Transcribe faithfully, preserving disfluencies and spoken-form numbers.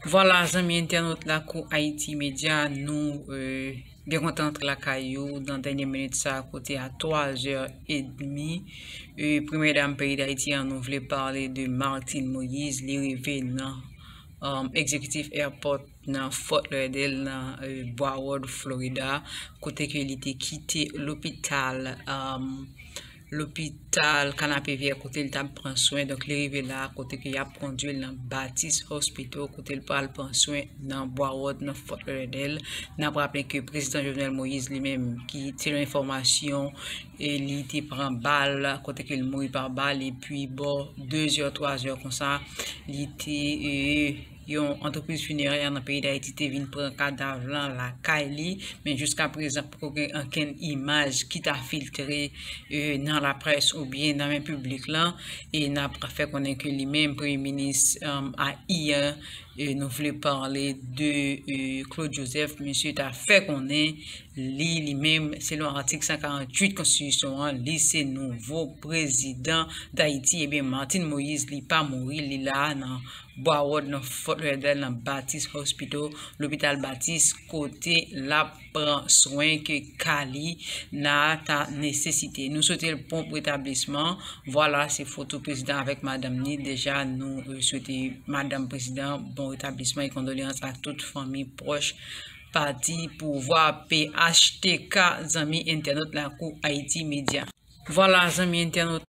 Vwala, zanmi entènot Lakou Ayiti Medya, nou, euh, byen kontan antre lakay ou nan dènye minit sa a, kote a twa zè edmi, euh, Premyè Dam peyi Dayiti an, nou vle pale de Martine Moïse, li rive nan, euh, Executive Airport nan Fort Lauderdale, nan, euh, Broward, Florida, kote ke li te kite lopital, euh, lopital Kanapevè kote l t ap pran swen. Donk, li rive la, kote ke y ap kondui l nan Baptist Hospital, kote l pral pran swen nan Broward, nan Fort Lauderdale. N ap raple ke Prezidan Jovenel Moïse li menm, ki, selon enfòmasyon, e li te pran bal, kote ke l mouri pa bal, epi bò de zè, twa zè konsa, li te, e, yon antrepriz finerè nan peyi Dayiti te vin pran kadav lan lakay li, men jiska prezan poko gen ankenn imaj ki ta filtre, e, nan laprès oubyen nan men piblik lan, e n ap fè konnen ke li menm, Premye Minis, e, a I an, e, nou vle pale de, e, Claude Joseph, misye ta fè konnen li, li menm, selon atik san karanntuit konstitisyon an, li se nouvo prezidan Dayiti. Ebyen, Martine Moïse, li pa mouri, li la nan Broward, nan Fort Lauderdale, nan Baptist Hospital, lopital Baptist, kote l ap pran swen ke ka li nan ta nesesite. Nou swete l pwonp retablisman. Vwala, se foto prezidan avèk madanm ni. Deja, nou, euh, swete madanm prezidan bon retablisman e kondoleyans ak tout fanmi pwòch pati pouvwa P H T K, zanmi entènot Lakou Ayiti Medya. Vwala, zanmi entènot